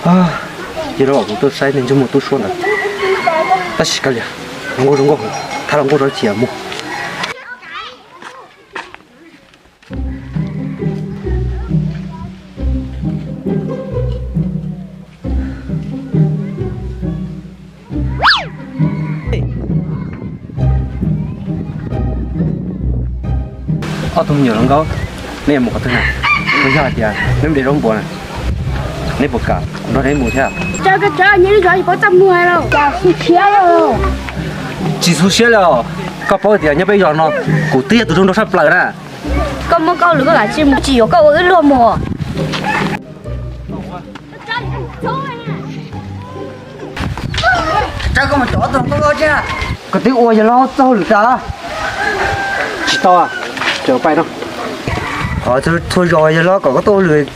Ces los kuv tuaj saib niag ntsej muag tub suab ntawd. Tab sis kav liam, zoo nkauj zoo nkauj, thab los nkauj zov cia mus. Ob tug me nyuam hluas nkauj, neb yuav mus qhov twg na? Kuv yog hais tias neb mus de zaub npua na, neb puas kam kuv nrog neb mus thiab? Tsis xu siab li os, koj paub tias nyob peb zos no kuv twb yog tus zoo nraug tshaj plaws na. Koj muab koj lus koj lam tsis mus, tsis yuav koj ua wb luag mus. Koj twb ua yawg hlob txoj hauj lwm tas. Tsis tau, tseem pais no. Qhov txhua zaus yawg hlob kom koj tuaj ua lwm,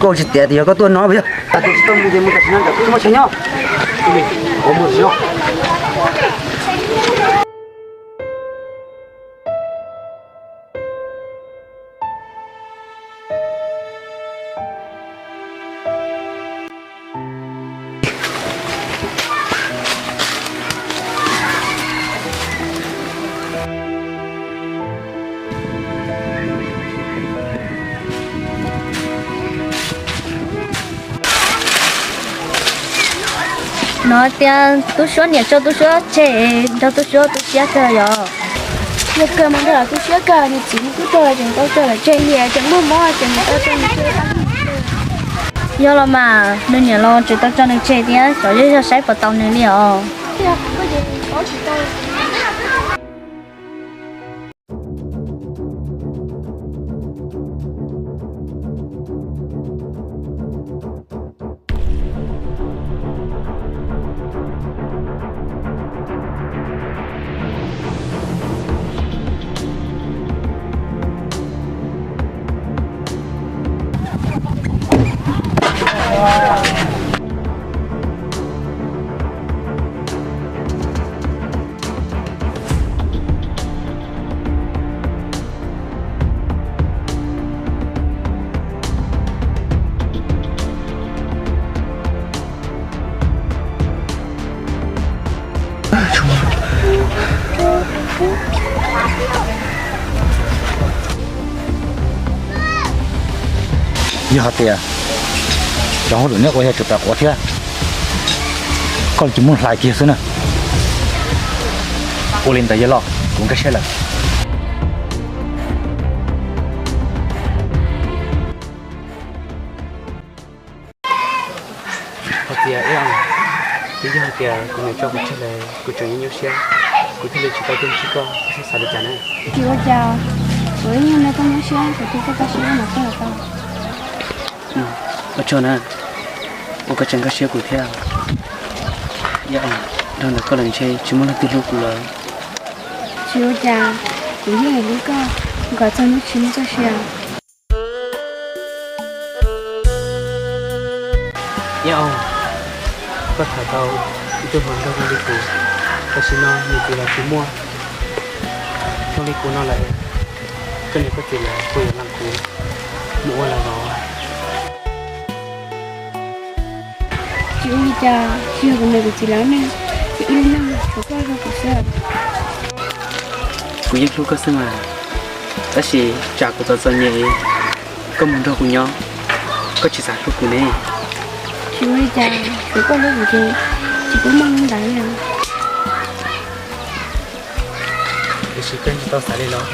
koj tsis tias tias yog koj tuaj no puas yog? Tsis tau mus ces mus tam sim no, tsis muaj chaw nyob. No tias tub suab niam tso tub suab tseg, nrog tub suab tu siab kawg yom. Yog kawg mas nrog lawv tu siab kawg, nws txiv tub tuag los tseem tau tso lawm tseg, niam tseem muaj mob tseem tau tso nws tseg. Yog los mas nws niam los tseem tau tso nws tseg thiab, xyov yog saib puas tau nws li os. Yog hais tias cov hauj lwm neb ua yog tseem pab quav thiab, koj tsis muab hlais kiag xwb na. Ua li ntawd yog los kuv nkag siab lawm. Hais tias ib, twb yog hais tias kuv niam tso kuv tseg lawm kuv tseem nyuaj nyuaj siab, kuv thiaj li tsis tau tuaj ntsib koj, koj xav li cas na? Tsis ua cas, kuv ib nyuag me koj nyuaj siab, kuv thiaj txawj kaj siab mas koj los tau. Ua tsaug na, ua koj tseem nkag siab kuv thiab. Yog nrog ntawm koj lawm ntshe tsis muaj leej twg hlub kuv lawm. Tsis ua cas, kuv yeej hlub koj, kom txog hnub tsis muaj txoj sia. Yog, koj tham tau ib tug hluas nraug zoo li kuv, tam sim no niam txiv los tsis muaj, zoo li kuv no lawm, koj niam koj txiv lawv puas yuav lees kuv mus ua lawv vauv? Tsis ua li cas, tsis yog kuv niam kuv txiv lawv ne, ces ib leeg tshuav koj hlub kuv xwb. Kuv yeej hlub koj xwb mas, tab sis tsam kuv txom txom nyem, koj mus nrog kuv nyob, koj tsis xav hlub kuv ne. Tsis ua li cas, tsuav koj hlub kuv ces tsis pub meej ntawd li. Tiam sis koj tsis tau xav li los,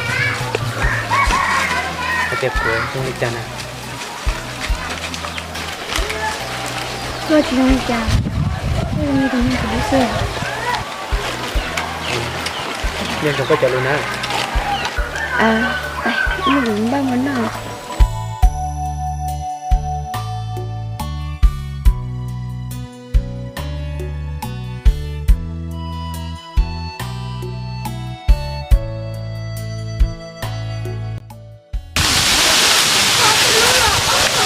hais tias kuv zoo li cas na? Koj tsis zoo li cas, koj zoo li tus neeg kuv hlub xwb. Nyob zoo koj cov lus na. Wb mus npaj mov noj.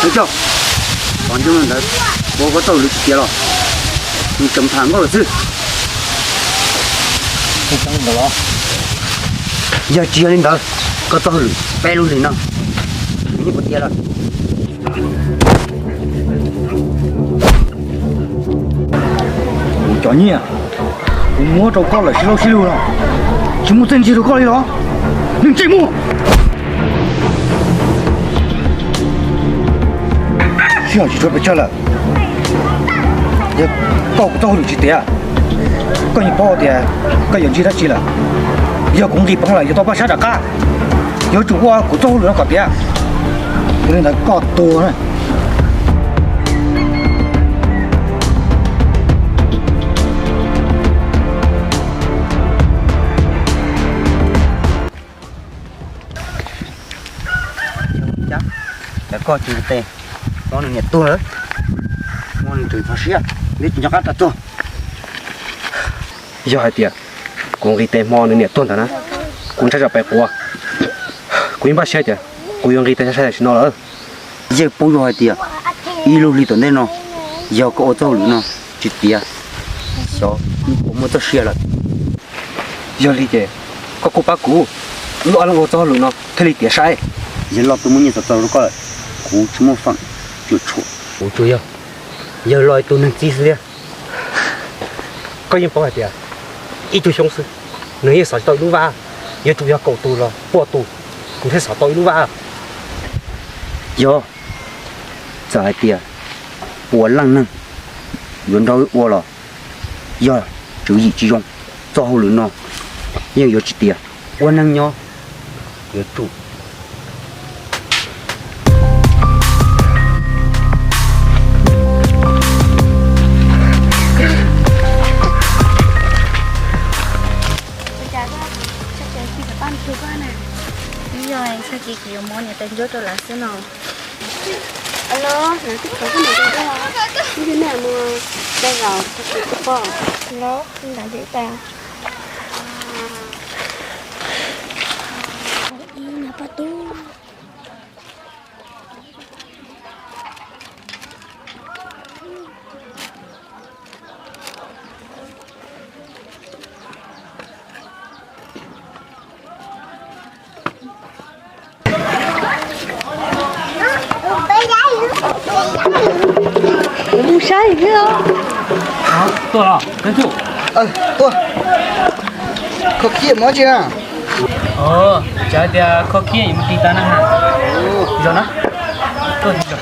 Hais tso, qhov ntsej muag ntawd, ua koj txoj hauj lwm tsis tiav los? Nws tseem tham nkauj lawm xwb. Yog tsis yog li ntawd, koj txoj hauj lwm peb lub hlis no, nws yeej puas tiav lawm? Nyiaj, kuv muab rau koj lawm sib laub sib lug no, tsis muaj txiaj ntsig rau koj li los? Neeg ntsej muag! Sib hom tsis tshua pes tsawg lawm. Yog koj kuv txoj hauj lwm tsis tiav, koj yeej paub tias koj yuav ntsib dab tsi lawm. Yog kuv nqis peev lawm yuav tau paj sab rov qab, yuav tsum ua kuv txoj hauj lwm no kom tiav. Yog li ntawd koj tuag na. Cas koj tsis nqis tes hmo nws niam tuag lawm, hmo nws tseem txog siab, neb tsis nco qab tag tuag. Yog hais tias kuv nqis tes hmo nws niam tuag ntawd na, kuv ntshai tsam pem quav, kuv yeej npaj siab tias kuv yuav nqis tes sai tam sim no lawm. Yeej paub yog hais tias ib lub hli tom ntej no, yog koj ua txoj hauj lwm no tsis tiav, xyov puas muaj txoj sia lawm. Yog li ces koj kuj pab kuv, wb ob leeg ua txoj hauj lwm no thiaj li tiav saib. Yog Loj twb muab nyiaj txaus txaus rau koj lawm, kuv tsis muaj feem cuam tshuam. Kuv tsuas yog, yawg Loj ib tug neeg txib xwb thiab. Koj yeej paub hais tias ib tug xyoob xwb, nws yeej xov tsis tau ib lub vaj, yuav tsum yog kaum tus los pua tus, nws thiaj xov tau ib lub vaj. Yog, txawm hais tias puas leej neeg yuav nrog wb ua los, yog tswv yim tsis zoo, txoj hauj lwm no yeej yuav tsis tiav. Ua neeg nyob yuav tsum Alo, no twb thov koj niam tus dej, wb yog nej mus dai zaum txog kev tuaj pom. Los nram ntawm tais. Ib niag poj tub. Mus saib xwb os. Tuaj los, Keeb Txuj. Tuaj. Kho khib mus dab tsi na? Ov, txawm hais tias kho khib yuav mus ti tas na ha. Zoo na. Tuaj tiv zoo.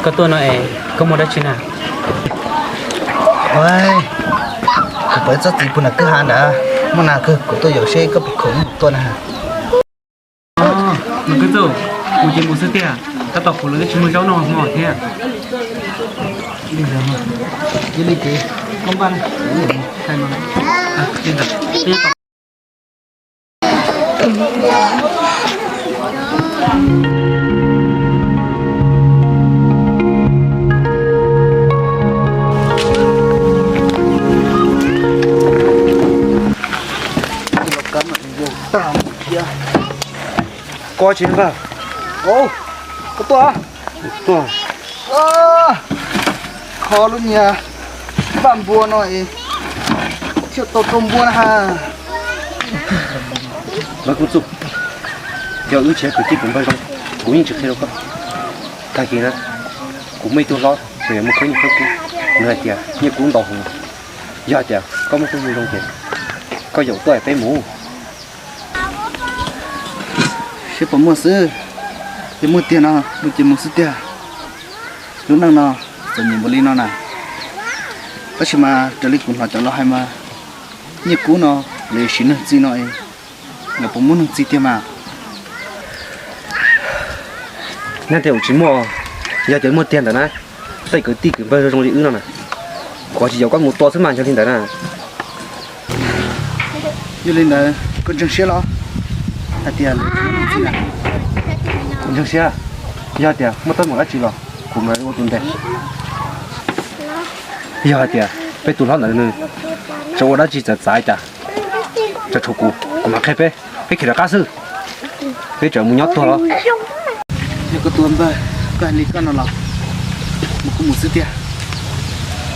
Koj tuaj no es koj muaj dab tsi na? Kuv pom txoj txiv puag nram kwj ha nrad, muaj nas kawg, kuv tuaj yaum seb koj puas khoom tuaj na ha. Mas Keeb Txuj, mus ces mus xwb tiag, tab tom kuv lawv twb tsis muaj zaub noj hmo thiab. Cia li ces koj npaj na, kuv mus thaij no. Koj tsis npawg, koj tuaj. Tuaj. Kho lub niag vaj npua no es thiaj tau rau npua na ha. Mas Keeb Txuj, yog wb tsis yog kwv tij kwv npawg zoo, kuv yeej tsis qhia rau koj. Tag kis na, kuv muaj ib tug hlob tseem yuav mus khawb nyiaj khawb kub, nws hais tias nyiaj kub ntau heev. Yog hais tias koj muaj phooj ywg zoo ces koj yaum tuaj es peb mus. Seb puas muaj xwb, yog muaj tiag no mus ces mus xwb tiag. Lub neej no txom nyem npaum li no na, tab sis mas raws li kuv hnov cov laus hais mas nyiaj kub no lawv siv neeg txi no es lawv puas muab neeg txi tiag mas. Nyob tias kuv tsis muaj, yog tias muaj tiag ntawm na, tej kwv tij kwv npawg zoo zoo li wb no na, kuv tsis yaum koj mus tua xwb mas yog li ntawd na. Yog li ntawd koj ntseeg siab los hais tias lawv txi na? Kuv ntseeg siab, yog tias muaj teeb meem dab tsi los kuv mam li ua tus ntes. Yog hais tias peb tus hlob ntawd nws tseem ua dab tsi txawv txav cas, tseem tshuav kuv, kuv mam qhia peb, peb khiav rov qab xwb. Peb tseem mus nyob tuag los. Yog koj tus npawg, koj hais li koj no los mus kuj mus xwb tiag,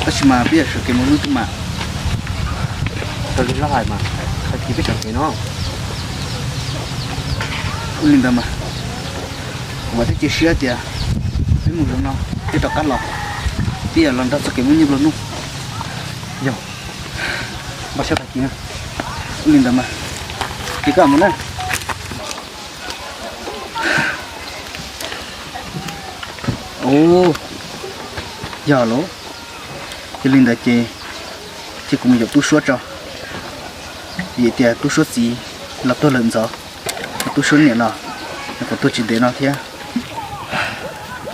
tab sis mas peb yuav sawv kev mus lwb tus mas. Raws li lawv hais mas tag kis peb sawv kev no. Ua li ntawd mas kuv mam thiaj cia siab tias Peb mus zoo no, peb rov qab los, peb yuav los nrog txoj kev muaj nyiaj nplua nuj. Yog, npaj siab tag kis na. Ua li ntawd mas, ces koj mus na. Ua, yog los, yog li ntawd ces, ces kuv mus yuav tub suab tso. Vim tias tub suab txiv los tuag lawm ntxov, tub suab niam los nyuam qhuav tuag tsis ntev no thiab.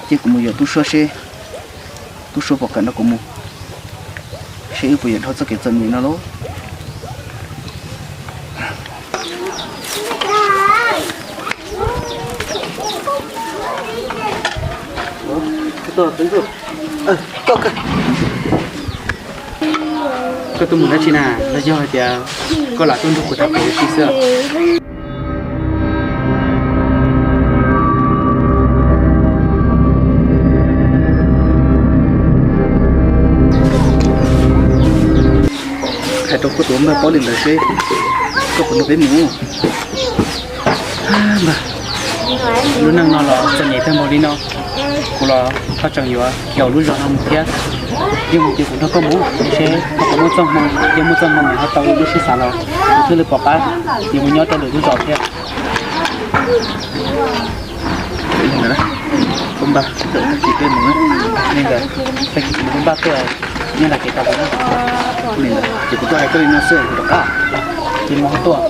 Ces kuv mus yuav tub suab seb tub suab puas kam nrog kuv mus, seb wb puas yuav dhau txoj kev txom nyem no lauj. Koj tuaj mus dab tsi na? Los yog hais tias koj lam tuaj nrog kuv tham hluas nkauj xwb? Hais rau koj tus npawg paub li ntawd seb koj puas nrog peb mus. Npawg, lub neej no los txom nyem tag npaum li no, kuv los ho tseem yuav khiav lub zos no mus thiab. Yog mus ces kuv nrog koj mus, seb ho puas muaj txoj hmoo, yog muaj txoj hmoo ho tau lub siab xav los kuv thiaj li pom qab yuav mus nyob rau lwm lub zos thiab. Ua li ntawd, koj npawg, tag kis peb mus na. Ua li ntawd, tag kis kuv npaj tuaj nyob ntawm kev tos kuv na. Ua li ntawd ces kuv tuaj hais koj li no xwb, kuv rov qab. Ces mus ho tuaj.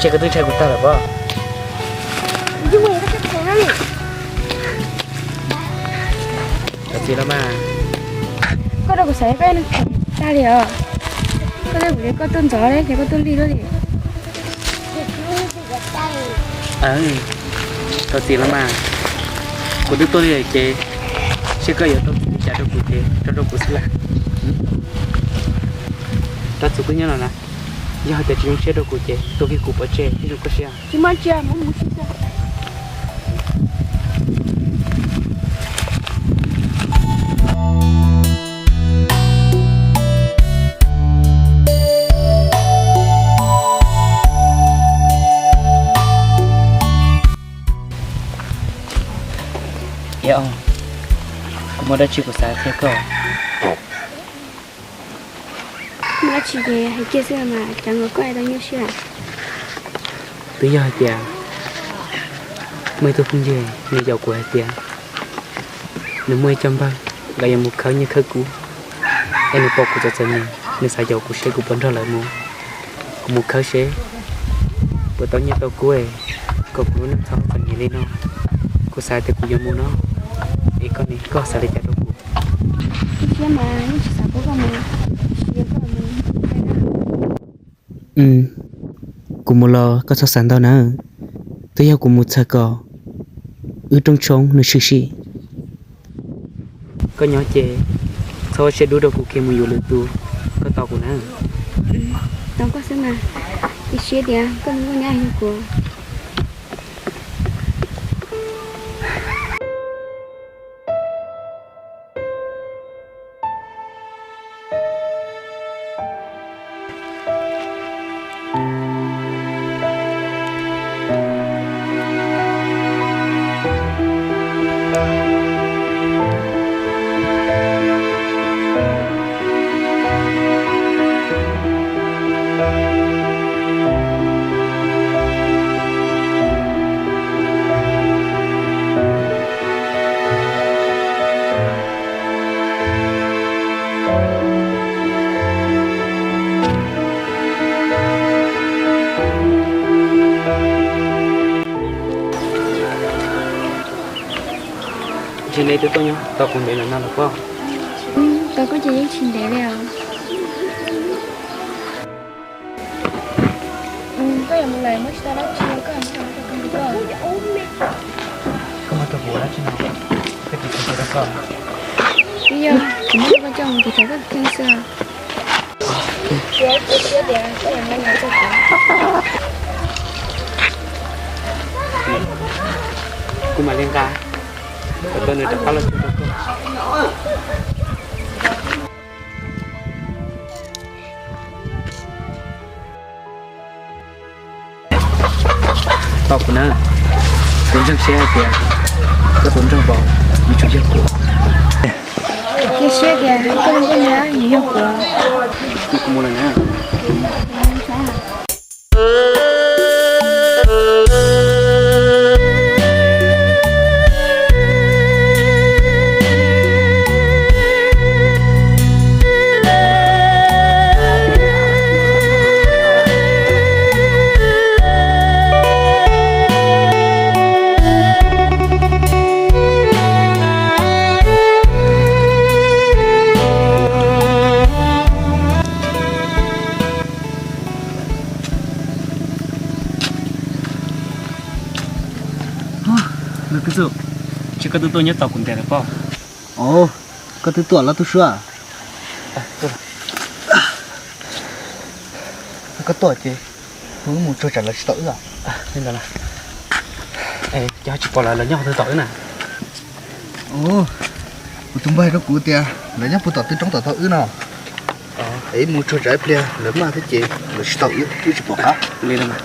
Ces koj twb ntshai kuv tag lawm pob? Thov txim los mas. Koj rau kuv xav koj neeg phem tag li os. Koj twb kuv li koj tuaj ntxov li ces koj tuaj lig luaj li. Thov txim los mas. Kuv twb tuaj li lawm ces seb koj yuav rau txim li cas rau kuv ces rau rau kuv xwb las. Rov txim koj nyob no na. Yog hais tias tsis zoo siab rau kuv ces tua kiag kuv pov tseg thiaj zoo koj siab. Tsis muaj ntsia, muab mus tsis tau. Yog, kuv muaj dab tsi kuv xav qhia koj. Muaj dab tsi ces hais kiag xwb mas, cas nkaus koj tau nyuaj siab. Twb yog hais tias muaj ib tug phooj ywg nws yaum kuv hais tias nws muaj ib co npawg lawv yuav mus khawb nyiaj khawb kub, es nws pom kuv txom txom nyem, nws xav yaum kuv seb kuv puas nrog lawv mus. Kuv mus khawb seb puas tau nyiaj tau kub kom kuv lub neej txhob txom nyem li no. Kuv xav tias kuv yuav mus no, es koj ne, koj xav li cas rau kuv? Kuv mus los koj txhob xav ntau na, twb yog kuv mus txhawb kom wb rooj tshoob nws swm sim. Koj nyob ces txhob ua siab dub rau kuv kiag mus yuav lwm tus, koj tos kuv na. Tos koj xwb mas, ib siab tias koj mus ua nyab yug kuv. Tsis ntev twb tuaj nyob tau kuv ntev lawm no los koj. Tau koj ces yeej tsis ntev li os. Koj yuav mus lawm muaj tsis tau dab tsi, koj yuav mus rau kuv. Koj muab rau kuv dab tsi no? Koj tsis tau rau koj. Twb yog kuv muab rau koj coj mus tiv thaiv koj tus kheej xwb. Kuv mam li nqa, kom tau nws rov qab los txog rau koj. Tos kuv na, kuv ntseeg siab hais tias koj tus ntseeg vauv yuav tsum yog kuv. Cia siab tias koj tus ntseeg yog kuv. Kuv mus lawm na. Nws kwv txuj, ces koj twb tuaj nyob tos kuv ntev lawm pob. Os, koj twb tuaj los tub suab. Koj tuaj ces kuv wb mus tsuag tsam lawv tsis tau wb os. Li ntawd, ces ho tsis pom lawv, lawv nyob qhov twg tos wb na? Kuv tus npawg hais rau kuv tias lawv nyob puag tom twg roob tom tau wb no. Es wb mus tsuag tsam ib pliag lawv maj thiab ces lawv tsis tau wb, wb tsis pom qab li no.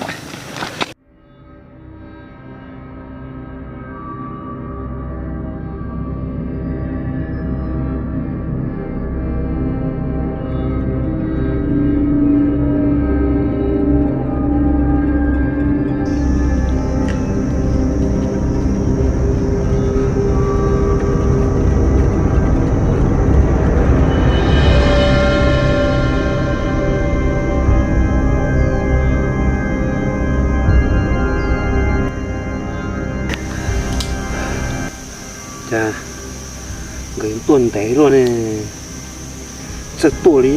Cas nkawd tuaj ntev luaj ne, txawj tuaj li.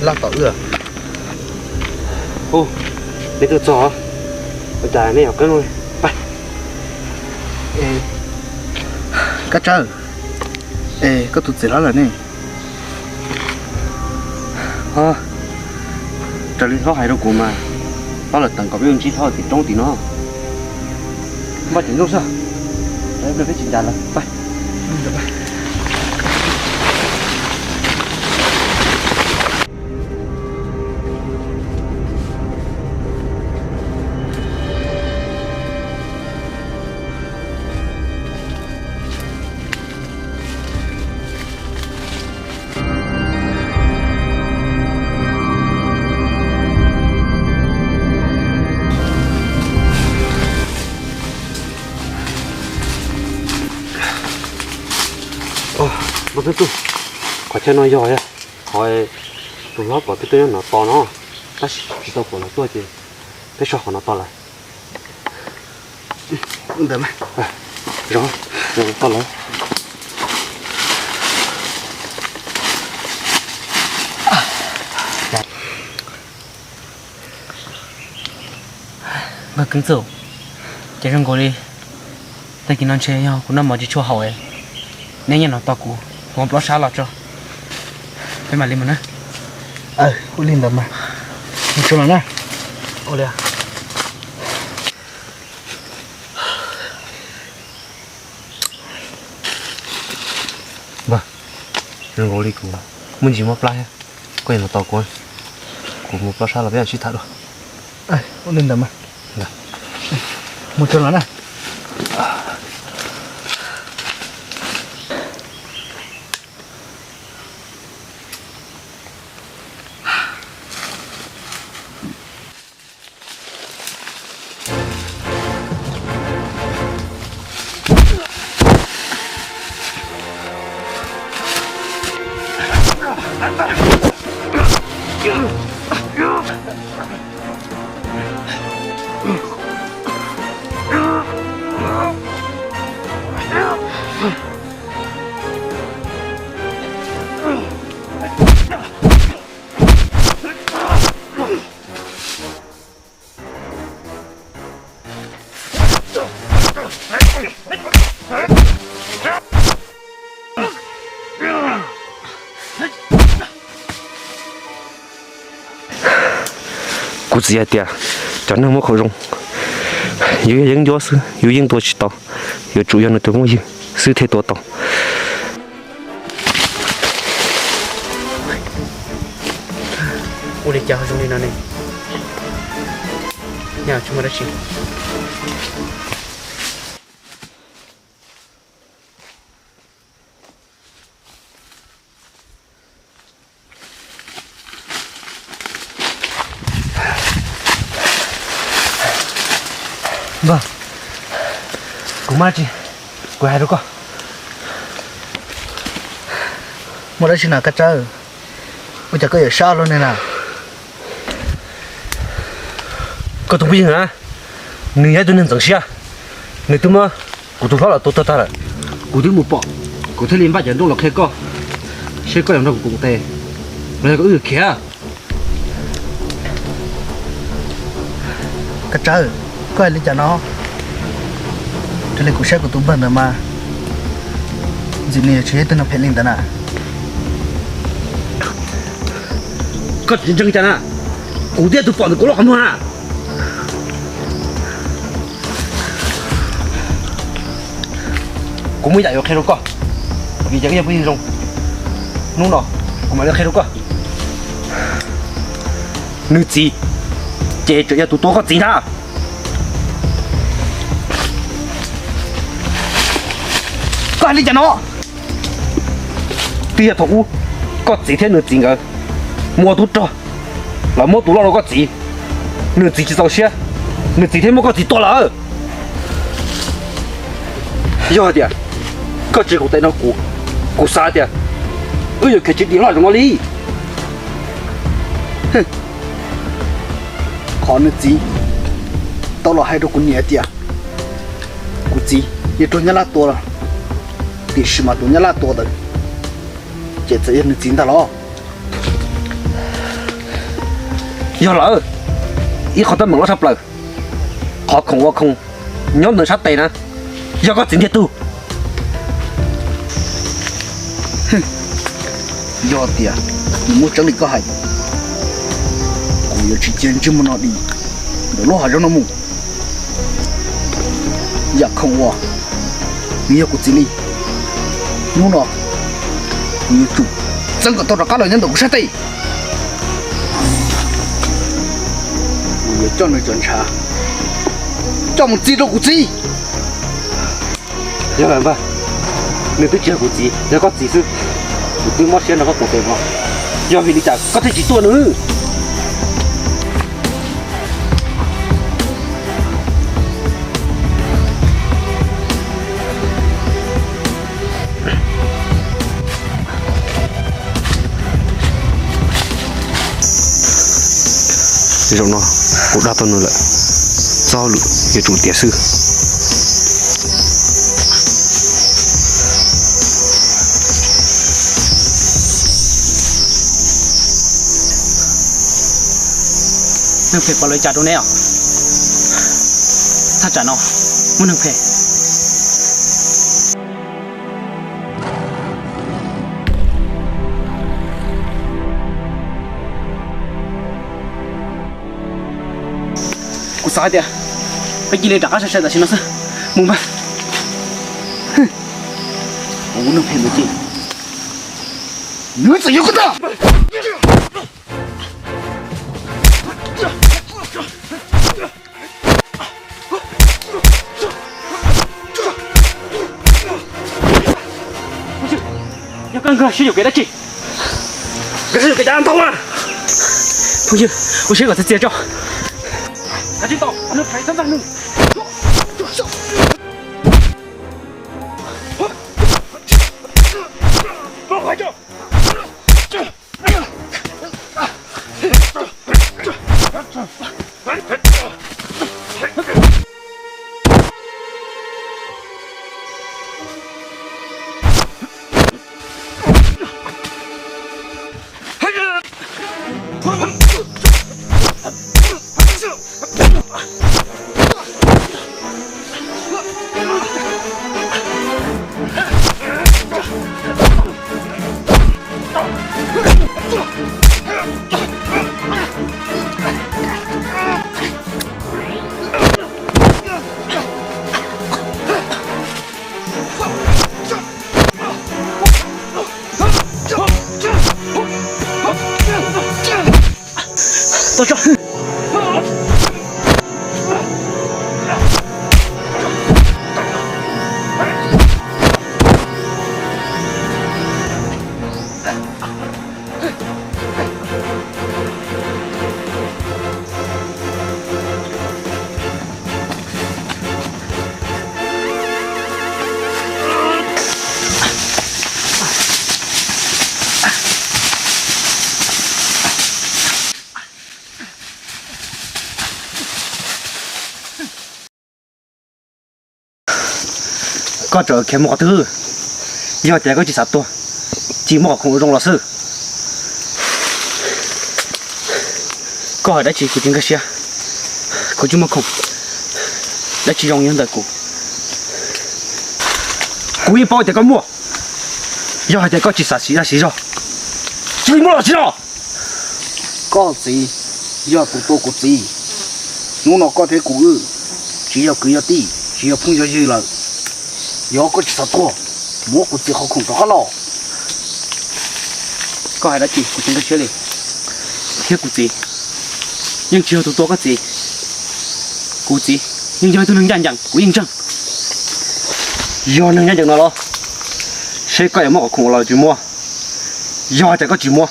Laj tom wb. Hu, nej tuaj txog, ua cas nej yuav qeeb lub, pab. Kab Tsawb, es koj tus txiv hlob lawm ne? Raws li hlob hais rau kuv mas, hlob lawv teem kom peb mus ntsib hlob tim roob tim no. Npaj cov ntoo xwb, peb tsis ncav lawm. Qhov chaw no yog qhov tus hlob kom peb tuaj nyob no tos no, tab sis tsis tau pom lawv tuaj ces peb so qhov no tos lawv. Ntawd mas, zoo, tau lawm. Npawg Keeb Txuj, ces zoo nkaus li tag kis no ntshe yog kuv noj mov tsis tshua haum, neb nyob no tos kuv, kuv ua plaub sab los tso, peb mam li mus na. Ua li ntawd mas, mus tsuag los na. Npawg, zoo nkaus li kuv muaj ntsis mob plab thiab, koj yuav los tos kuv, kuv mus plaub sab los peb mam sib tham dua. Ua li ntawd mas, mus tsuag los na. Kuv txiv hais tias cov neeg muaj qhov zoo, yus yeej ncuab xwb, yus yeej tua tsis tau, yuav tsum yog nws tus phooj ywg xwb thiaj tua tau. Ua li cas zoo li no ne? Nyaj tsis muaj dab tsi. Npawg, kuv muaj dab tsi kuv hais rau koj. Muaj dab tsi na Kab Tsawb? Ua cas koj yuav sab luaj li na? Koj tus phooj ywg na, nws yog ib tug neeg ntxeev siab, nws twb muab kuv tus hlob los tua tuag tag lawm. Kuv twb mus pom, kuv thiaj li npaj cov ntuj los qhia koj, seb koj yuav nrog kuv koom tes los yog koj wb yuav khiav. Kab Tsawb, koj hais li cas no? Raws li kuv saib kuv tus npawg ntawd mas ntxim nws yuav tsis yog ib tug neeg phem li ntawd na. Koj tsis ntseeg cas na, kuv twb yog tus pom ntawm kuv lub qhov muag na. Kuv muaj yam yuav qhia rau koj, vim yog wb yog phooj ywg zoo. Hnub no kuv mam li qhia rau koj. Nws txiv ces tseem yog tus tua koj txiv ntag. Koj hais li cas no? Twb yog thaum ub koj txiv thiab nws txiv nkawd muaj tub rog los muab tus loj rau koj txiv, nws txiv tsis txaus siab, nws txiv thiaj muab koj txiv tua lawm. Yog hais tias koj tsis koom tes nrog kuv, kuv xav tias wb yuav khiav tsis dim loj zoo no li. Qhov nws txiv tau los hais rau kuv niam tias kuv txiv yuav raug nyab laj tua, tiam sis mas tus nyab laj tua ntawd ces txawm yog nws txiv ntag los? Yog lawm, ib qhov teeb meem loj tshaj plaws, qhov khoom ua khoo nyob ntawm sab tes na, yog koj txiv ntiag tug. Yog tias nws muaj tseeb li koj hais, kuv yuav tsis cia ntsej muag no dim ntawm lub hav zoov no mus. Yam khoom uas nws yog kuv txiv li, hnub no kuv yuav tsum txeeb kom tau rov qab los nyob ntawm kuv sab tes. Kuv yuav coj nws cov ntshav coj mus txi rau kuv txiv. Yog lawm npawg, nws twb tsis yog kuv txiv, yog koj txiv xwb, kuv twb mob siab nrog koj koom tes no, yog vim li cas koj thiaj tsis tuaj nws? Zaum no kuv dag tau nws lawm, txoj hauj lwm yuav tsum tiav xwb. Neeg phem puas ua li cas rau neb os? Thaj tsam no muaj neeg phem. Kuv xav hais tias peb cia li rov qab sai sai tam sim no xwb. Mus npawg. Kuv neeg phem ntawd ces nws txawm yog koj tag. Yog koj nkag siab yuam kev dab tsi? Nkag siab yuam kev cov ntau na. Phooj ywg, ua siab kom txias txias tso. Kav tsij tau, nws phem txhob ntag nws. Rau qhov cov. Tuaj tso. Koj tseem khiav mus qhov twg? Yog tias koj tsis xav tuag, cia muab qhov khoom zoo los xwb. Koj hais dab tsi kuv tsis nkag siab. Kuv tsis muaj khoom, dab tsi zoo nyob ntawm kuv. Kuv yeej paub tias koj muaj. Yog hais tias koj tsis xav siv zog, cia li muab los siv no. Koj txiv yog tus tua kuv txiv. Hnub no koj thiab kuv wb tsis yog kwv yog tij, tsis yog phooj yog ywg lawm. Yog koj tsis xav tuag, muab kuv txiv qhov khoom rov qab los. Koj hais dab tsi kuv tsis nkag siab li. Thiab kuv txiv yeej tsis yog tus tua koj txiv. Kuv txiv yeej yog ib tug neeg ncaj ncees, kuv yeej ntseeg. Yog neeg ncaj ncees no los, seb koj yuav muab qhov khoom los tsis muab. Yog hais tias koj tsis muab,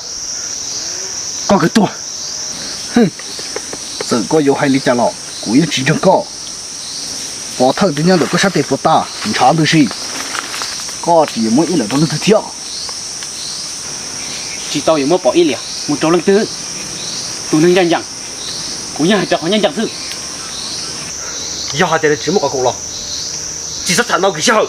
koj kawg tuag. Txawm koj yuav hais li cas los kuv yeej tsis ntseeg koj. Pov thawj twb nyob ntawm koj sab tes puas tas ntshav ntws si, koj tsis yuav muab ib lawm rau leej twg thiab? Tsis tau yuav muab pov ib liam mus rau leej twg. Tus neeg ncaj ncees, kuv yeej hais raws qhov ncaj ncees xwb. Yog hais tias nws tsis muaj qhov khoom los, tsis txhob tham ntau kiag sij hawm.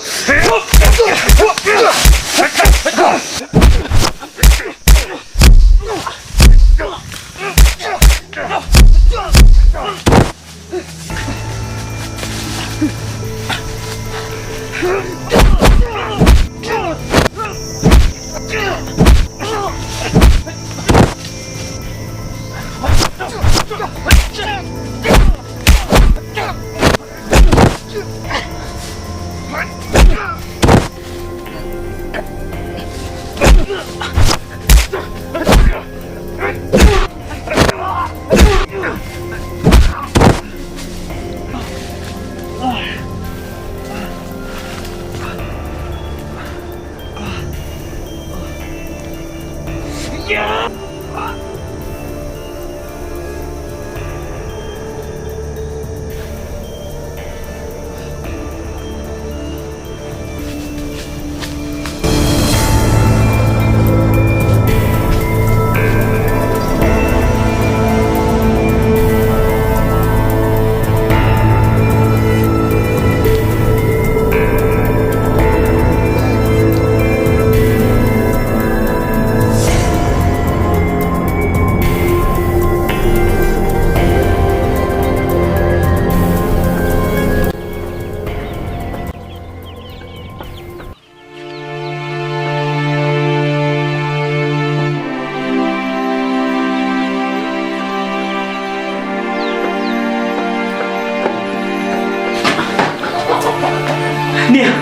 Niam,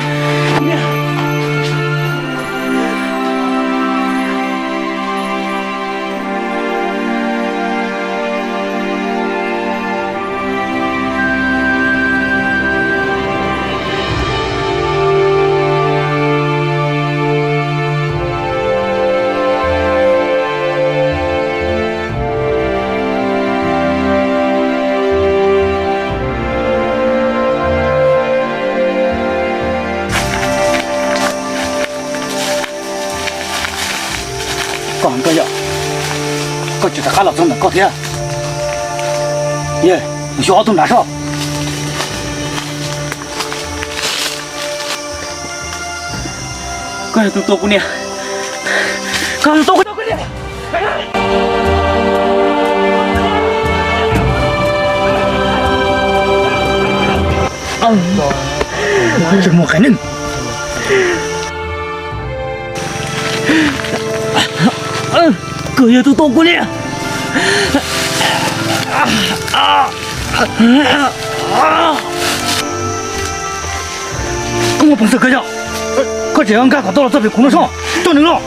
niam. Koj, koj yog, koj tsis rov qab los txog ntawm koj thiab. Yog, mus xyuas ob tug nrad soj. Koj yog tus tua kuv niam. Koj yog tus tua kuv niam. Tsis muaj qee neeg. Koj yog tus tua kuv niam. Koj muaj peev xwm kawg yog, koj tseem yuav nkag kom tau los txog pem kuv no soj, coj nws los.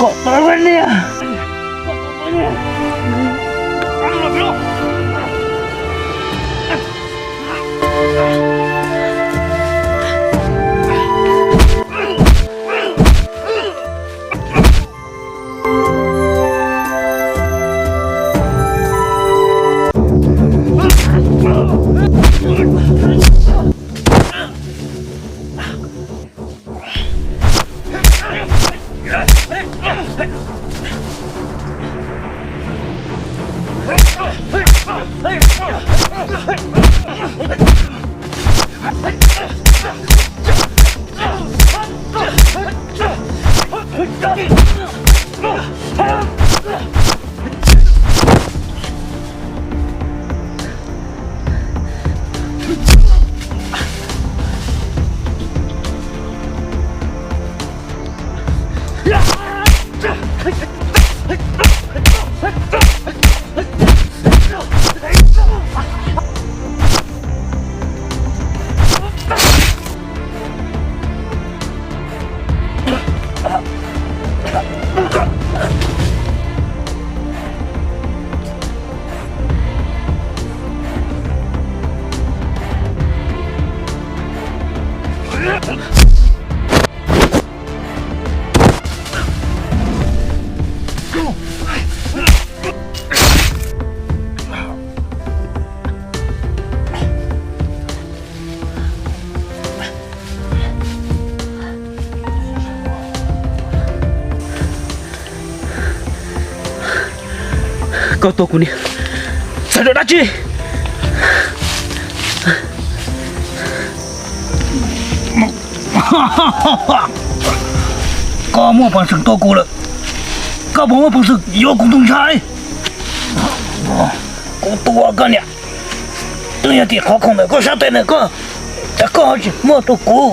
Kom tau kuv niam. Koj tua kuv niam txhawm rau dab tsi? Koj muaj peev xwm tua kuv lawm, koj puas muaj peev xwm yuav kuv tus ntxhais? Kuv tua koj niam, twb yog tim qhov khoom ntawm koj sab tes ntawm koj, cas koj ho tsis muab rau kuv?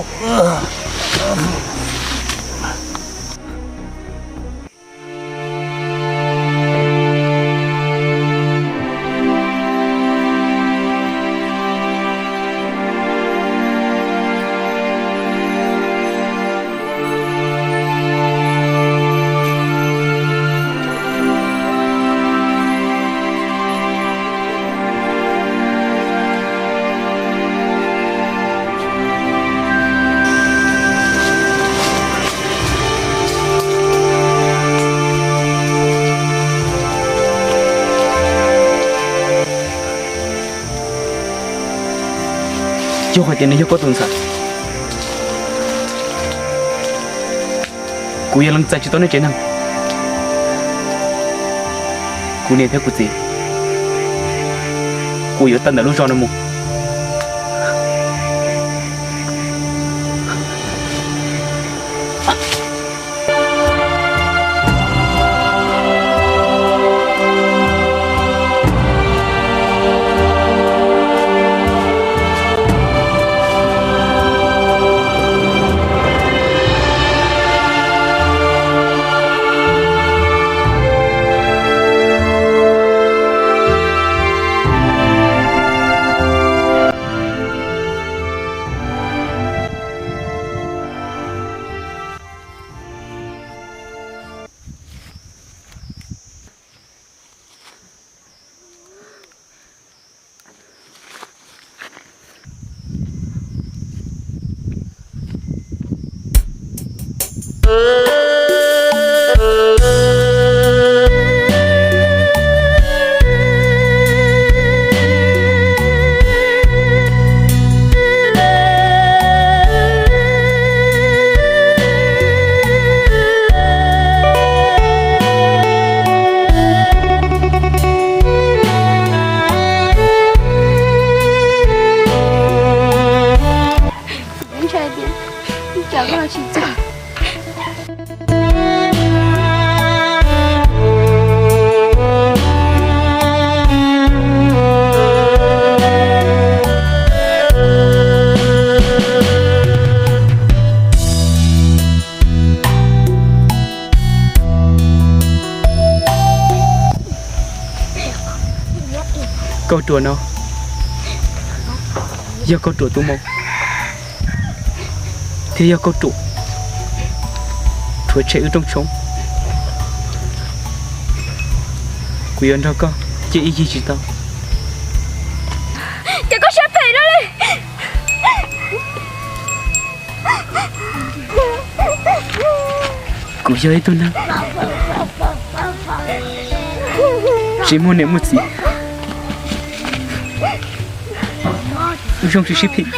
Yog hais tias nws yog koj tus ntxhais, kuv yog leej txiv tsis tau nej tsev neeg, kuv niam thiab kuv txiv, kuv yuav tawm ntawm lub zos no mus. Kauj ruam no yog kauj ruam tus maum, thiab yog kauj ruam rhuav tshem wb rooj tshoob. Kuv yuav nrog koj cia ib yig tsis tau. Ces koj siab phem no li. Kuv yog ib tug neeg tsis muaj niam muaj txiv, zoo tsis sib phim.